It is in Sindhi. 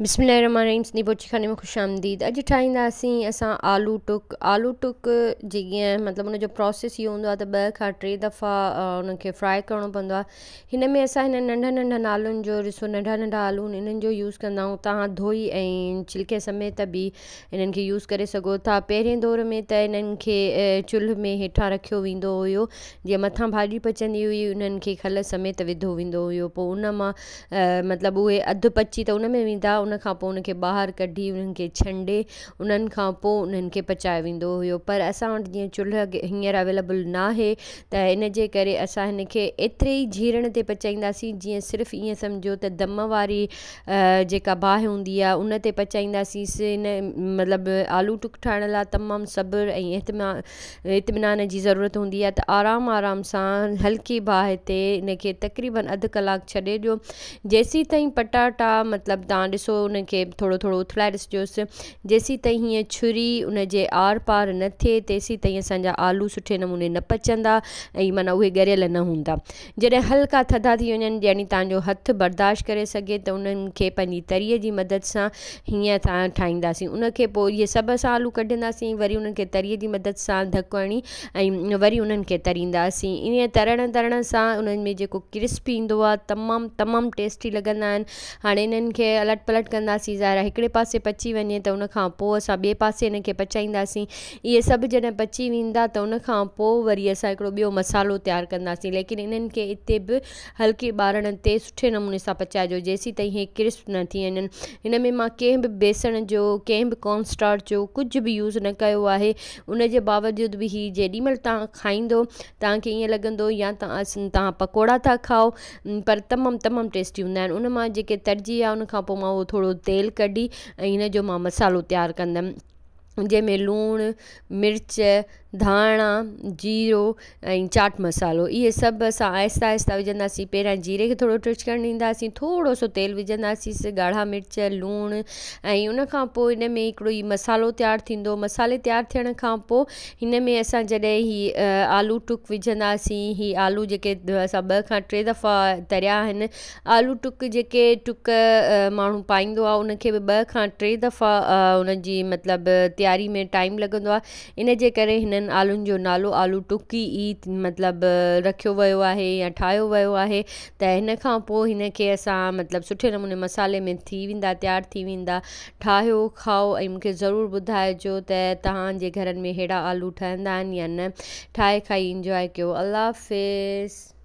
بسم الله الرحمن الرحيم سنڌي بورچي خاني ۾ خوش آمديد. اڄ ٺاهينداسين اسان آلو ٽڪ. آلو ٽڪ جيئن مطلب ان جو پروسيس اهو هوندو آهي ته 2 کان 3 دفعا ان کي فرائي ڪرڻو پوندو آهي. هن ۾ اسان هن ننڍن ننڍن آلن جو ڏسو، ننڍا ننڍا آلو آهن، انهن جو يوز ڪندا آهيون. توهان ڌوئي ۽ ڇلڪي سميت به انهن کي يوز ڪري سگهو ٿا. پهرين دور ۾ ته انهن کي چلهه ۾ هيٺان رکيو ويندو هيو، جيئن مٿان ڀاڄي پچندي هئي انهن کي کل سميت وڌو ويندو هيو، پوء ان مان مطلب اهي اڌ پچي ته ان ۾ ويندا، ان کان پوء ان کي ٻاهر ڪڍي انهن کي ڇنڊي انهن کان پوء انهن کي پچايو ويندو هيو. پر اسان وٽ جيئن چلهه هينئر اويليبل ناهي ته ان جي ڪري اسان هن کي ايتري ئي جهيرڻ تي پچائينداسين جيئن صرف ائين سمجهو ته دم واري جيڪا باهه هوندي آهي ان تي پچائينداسين. ان مطلب آلو ٽڪ ٺاهڻ لاء تمام صبر ۽ اطمينان جي ضرورت هوندي آهي ته آرام آرام سان هلڪي باهه تي ان کي تقريبن اڌ ڪلاڪ ڇڏي ڏيو، جيسين تائين پٽاٽا مطلب توهان ڏسو ان کي ٿورو ٿورو اٿلائي ڏسجوس، جيسين تائين هيئن ڇري ان جي آر پار نه ٿئي تيسين تائين اسان جا آلو سٺي نموني نه پچندا ۽ معنيٰ اهي ڳريل نه هوندا. جڏهن هلڪا ٿڌا ٿي وڃن يعني توهان جو هٿ برداشت ڪري سگهي ته انهن کي پنهنجي تريء جي مدد سان هيئن اسان ٺاهينداسين. ان کي پوء اهي سڀ اسان آلو ڪڍنداسين، وري انهن کي تريء جي مدد سان ڌڪ هڻي ۽ وري انهن کي ترينداسين. ائين ترڻ ترڻ سان انهن ۾ جيڪو ڪرسپ ايندو آهي تمام تمام ٽيسٽي لڳندا آهن. هاڻي انهن کي الٽ پلٽ ڪنداسين، ظاهر آهي هڪڙي پاسي پچي وڃي ته ان کان پوء اسان ٻئي پاسي ان کي پچائينداسين. اهي سڀ جڏهن پچي ويندا ته ان کان پوء وري اسان هڪڙو ٻيو مصالحو تيار ڪنداسين. ليڪن انهن کي اتي به هلڪي ٻارڻ تي سٺي نموني سان پچائجو جيسين تائين هي ڪرسپ نه ٿي وڃن. هن ۾ مان ڪنهن به بيسڻ جو ڪنهن به ڪارن اسٽارچ جو ڪجهه به يوز نه ڪيو آهي، ان جي باوجود به هي جيڏي مهل توهان کائيندو توهان کي ائين لڳندو يا توهان پڪوڙا ٿا کائو، پر تمام تمام ٽيسٽي هوندا آهن. ان مان جيڪي ترجي ويا ان کان پوء مان اهو ٿورو تيل ڪڍي ۽ هن جو مان مصالحو تيار ڪندم، جنهن ۾ لوڻ، مرچ، ڌاڻا، جيرو ۽ چاٽ مصالحو اهي سڀ اسان آهستي آهستي وجهنداسين. پهريان جيري کي ٿورو ٽچڪڻ ڏينداسين، ٿورو سو تيل وجهنداسين، ڳاڙها مرچ، لوڻ ۽ ان کان پوء ان ۾ هڪڙو هي مصالحو تيار ٿيندو. مصالحي تيار ٿيڻ کان پوء هن ۾ اسان جڏهن هي آلو ٽڪ وجهنداسين، هي آلو جيڪي اسان 2 کان 3 دفعا تريا آهن، آلو ٽڪ جيڪي ٽڪ ماڻهو پائيندو آهي ان کي به 2 کان 3 دفعا ان جي مطلب تياري ۾ ٽائيم لڳندو آهي. ان جي ڪري هنن آلن جو نالو آلو ٽڪ ئي مطلب رکيو ويو آهي يا ٺاهيو ويو آهي. ته هن کان پوء هن کي اسان مطلب سٺي نموني مصالحي ۾ ٿي ويندا، تيار ٿي ويندا. ٺاهيو کائو ۽ مونکي ضرور ٻڌائجو ته توهان جي گهرن ۾ ههڙا آلو ٺهندا آهن يا نه. ٺاهي کائي انجواء ڪيو. الله حافظ.